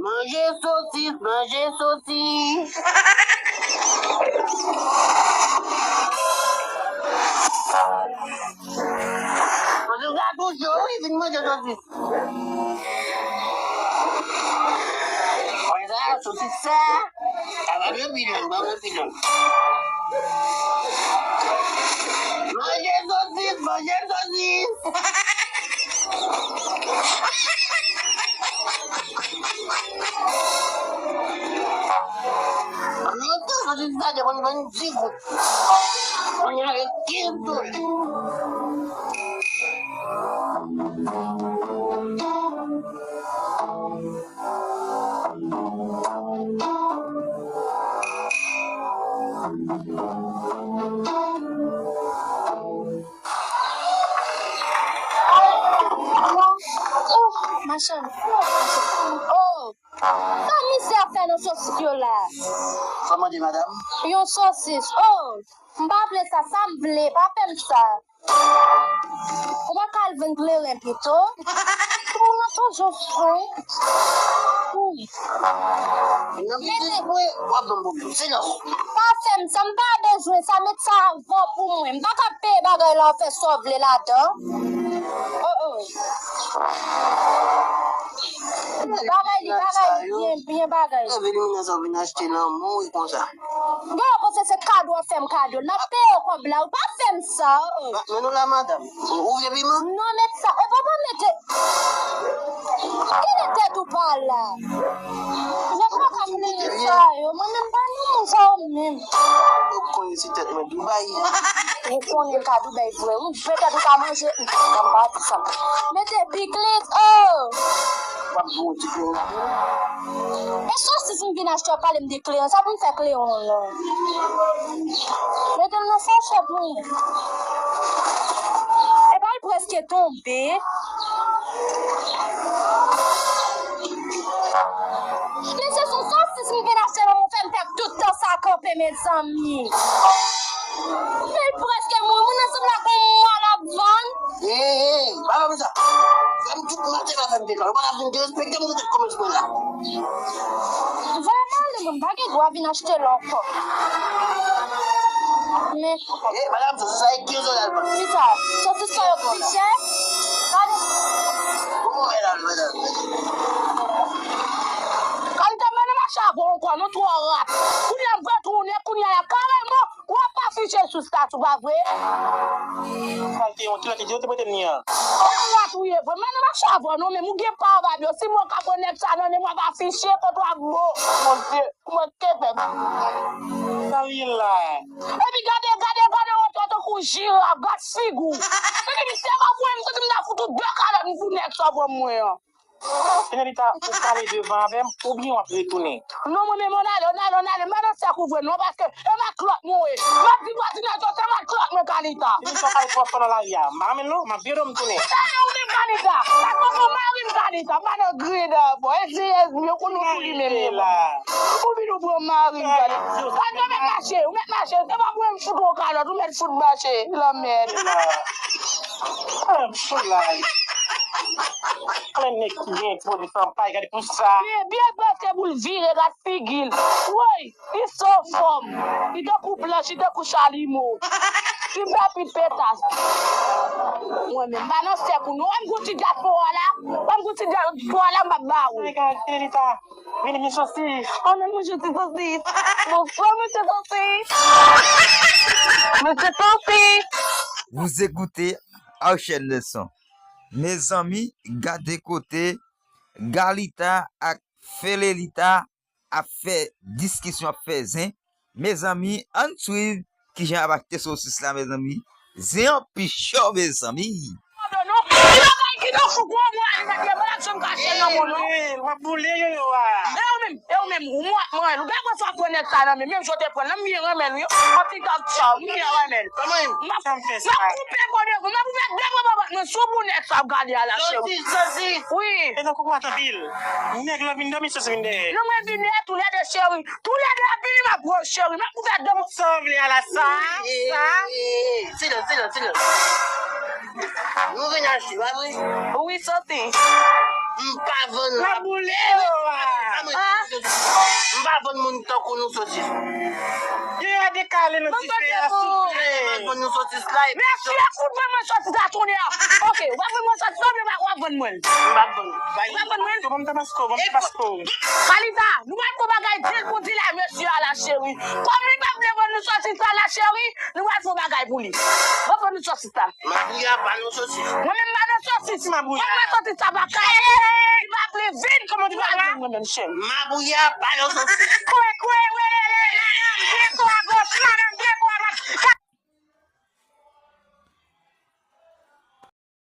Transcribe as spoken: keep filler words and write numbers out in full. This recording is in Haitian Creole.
Manje sosis, manje sosis. Sosis la tou cho wi, vin manje sosis. Wè sa, sosis sa. Sa pa gen pil, pa gen pil. Manje sosis, manje sosis. Lontan sosis sa te konn vann di goud. Kounye a e kenz dola. Machann. Oh, sa misye ap fè nan sosis yo la? Sa mande, madanm? Yon sosis. Oh, m pa vle sa, sa m vle, pa fè m sa. Ou pa ka al vann kleren pito? Timoun nan toujou fou. Wi. Mete, w ap ban m pwoblèm. Silans. Pa fè m sa, m pa bezwen sa, met sa avan pou mwen. M pa ka peye bagay la, w fè sa w vle ladan. Oh, oh. Bagay li, bagay li, byen, byen bagay. Leve limina sa w vin achte lanmou wi konsa. Gen yon panse se kado w ap fè m kado. N ap peye w kòb la, ou pa fè m sa. Oh, oh. Men nou la, madanm. Ou vle piman? Non, met sa. E papa mete. Kile tèt ou pa la? Jan papa mete sa yo. Mwen menm pa nan moun sa yo menm. Ou konnen se tèt mwen Dubai. Ou konnen l ka Dubai vre. Ou petèt ou ka manje. Ban m pa di sa. Mete piklit. Oh! W ap di yon ti kleren. E sosis m vin achte w ap pale m de kleren. Sa pou m fè kleren w lan? Mete l nan sachè pou mwen. Epa l prèske tonbe. Mesye, se yon sosis m vin achte la, ou fè m fè tout tan sa kanpe, mezanmi. Men l prèske mouri, moun nan sanble ak yon mò l ap vann. Hey, hey, pa fè m sa. Fè m tout maten pa fè m deklare. Ou pa ka vin derespekte m nan tèt kòmansman la. Vrèman, li menm pa gen dwa vin achte la ankò. Men. Eh, madanm, sosis sa e kenz dola l vann. Kisa? Sosis sa yo pi chè? Gade. Bon, medam, medam. Kalita, m pa nan mache avè w ankò, nou twò rat. Kounye a m pral tounen, kounye a la, karèman, w ap afiche sou stati w, pa vre? Kalite yon kilòt li di yo te prete m li an. Yon rat ou ye vre, m pa nan mache avè w non, menm ou gen pa w, babyo, si mwen ka pran nèg sa nan men m, w ap afiche kote w ap bo. Mon Dye. Manke fè m. Sa w ye la? Epi gade, gade, gade, wont, wont, tankou jiraf, gad figi w. Epi misye pa voye m, santi m ta fout ou de kalòt m pou nèg sa w pran mwen an. Senyòrita, ou pale devan avè m, oubyen w ap retounen? Non, mwen menm, ann ale, ann ale, ann ale, m pa nan sèk ou vre non, paske e matlòt mwen w ye. M ap di vwazinaj yo, se matlòt mwen, Kalita. Depi sa w pale twò fò nan lari a, m pa renmen l non, m ap vire do m tounen. Sa se ou menm, Kalita. Sa se mari m, Kalita. M pa nan griyen dan bò. E si, e si, yo konn ou pou li menm. Ou vin ou pran mari m, Kalita. Kalita, ou mèt mache, ou mèt mache. Se pa pou mwen m fout ou kalòt, ou mèt fout mache. Lanmèd. Ah, m sou la. Alè nèg ki gen pwodui san pay, gade pou sa. Men byen prèske pou l vire, gad figi l. Woy! Li san fòm. Li tankou planch, li tankou chalimo. Li fè pit petas. Mwen menm, m pa nan sèk ou non. Wè m gon ti dyaspora la. Wè m gon ti dyaspora la, m p ap ba ou. Ay, gad, Kenita. Vini, mesye Sosis. Ann al manje ti sosis. Bonswa, mesye Sosis. Mesye Sosis. Vous écoutez Archel Nelson. Mezanmi, gade kote Galita ak Felelita ap fè diskisyon, ap fè zen. Mezanmi, ann swiv kijan y ap achte sosis la, mezanmi. Zen an pi cho, mezanmi. Ki bagay ki nan fou gwo mwen, mwen ap janm kache nan moun, non. W ap boule yo, yo a. E ou menm, e ou menm, ou mwen, mwen, ou gen pwen sa pran nèg sa nan men, menm jan w te pran l, m byen renmen l, wi. Yon ti gag sa, m byen renmen l. M ap, m ap koupe kò devan, m ap ouvè de bra pa bat mwen sou pou nèg sa ap gade a la, cheri. Sosis, sosis. Wi. E nan koko a tanpil. Nèg la vin dòmi, sosis vin dèyè. Non, mwen vin dèyè toulède, cheri. Toulède ap vini, m ap pran cheri, m ap ouvè de bra. Sa w vle a la, sa, sa. Silans, silans, silans. Nou vin achte, pa vre? Wi, soti. M pa vann La boule yo a. M pa vann moun tankou nou sosis. Yo a dekale nan dife a souple. M pa vann nou sosis la. Mesye, fout ban mwen sosis la tounen an. Ok, w ap vann mwen sosis la oubyen w ap vann mwen l? M pa vann. W ap vann mwen l? Bon, m Tabasco, bon, m Tabasco. Kalita, nou pral fè bagay dil pou dil a mesye a la cheri. Kòm li pa vle vann nou sosis la la cheri, nou pral fè bagay pou li. W ap vann nou sosis la. Mabouya pa nan sosis. Mwen menm pa nan sosis. Mabouya. Mwen mwen sosis sa pa kay. Li pa vle vin. Kòman li pa vle mwen menm cheri? Mabouya pa nan sosis. Kwe kwe welele, madanm, vin kwa goch, madanm.